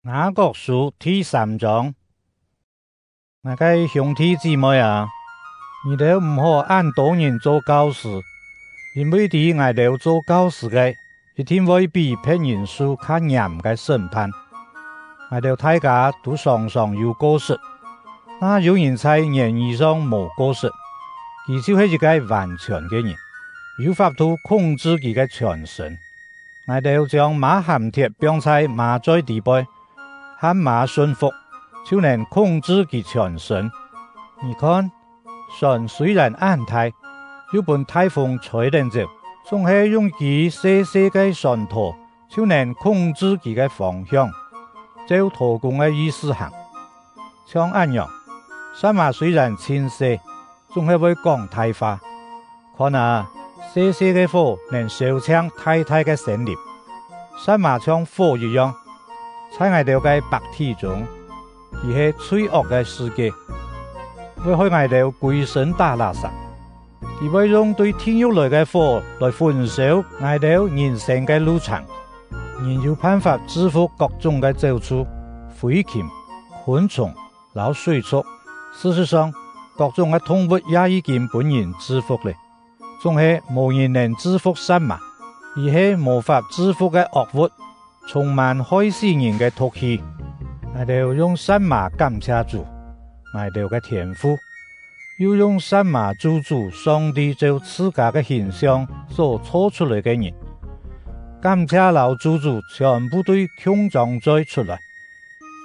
雅各書第三章，我个兄弟姊妹啊，你哋毋好按多人做教師，因為對𠊎兜做教師个，一定會比別人受較嚴个審判。𠊎兜大家都常常有過失，若有人在言語上無過失，佢就係一个完全个人，有法度控制佢个全身。𠊎兜將馬銜鐵綁在馬嘴底背，喊馬順服，就能控制佢全身。你看，船雖然按大，又分大風吹得走，總係用佢細細个船舵，就能控制佢个方向，照舵工个意思行。像按樣，山馬雖然真細，總係會講大話。看啊，細細个火能燒成大大个森林，山馬像火一樣。在𠊎兜个白體中，佢係罪惡个世界，會害𠊎兜規身打垃圾。佢會用對地獄來个火來焚燒𠊎兜人生个路程。人有辦法制服各種个走獸、飛禽、昆蟲、摎水畜。事實上，各種个動物也已經分人制服咧，總係無人能制服山馬，伊係無法制服个惡物，充滿害死人个毒氣。𠊎兜用善馬感謝主，𠊎兜个天父，又用善馬咒詛上帝照自家个形象所造出來个人。感謝摎咒詛全部對穹蒼嘴出來。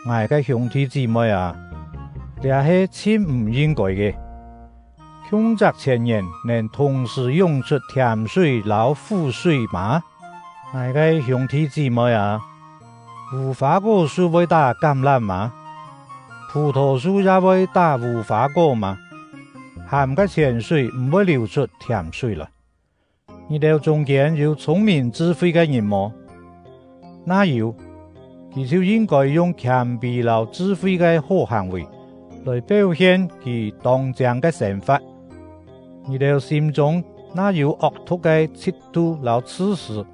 𠊎个兄弟姊妹啊，這係真毋應該个。同隻泉源能同時湧出甜水摎苦水嗎？𠊎个兄弟姊妹啊，無花果樹會打橄欖嗎？葡萄樹也會打無花果嗎？鹹个泉水毋會流出甜水來。你兜中間有聰明智慧个人麼？若有，佢就應該用謙卑摎智慧个好行為來表現佢當正个生活。你兜心中若有惡毒个嫉妒摎自私，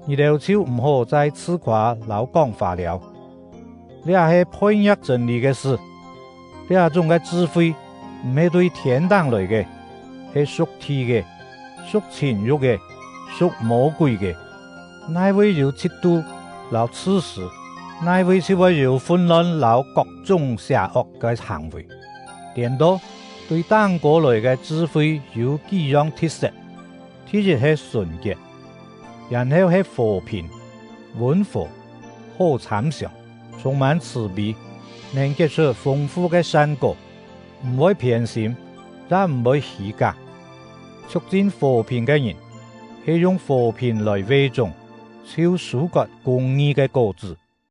你兜就毋好再自誇摎講話了。這係悖逆真理个事。這種个智慧毋係對天頂來个，係屬地个、屬情欲个、屬魔鬼个。哪位有嫉妒摎自私，哪位就會有混亂摎各種邪惡个行為。顛倒，對頂過來个智慧有幾樣特色：第一係純潔，然後係和平、溫和、好參詳、充滿慈悲，能結出豐富个善果，毋會偏心，也毋會虛假。促進和平个人，係用和平來餵種，就收割公義个果子。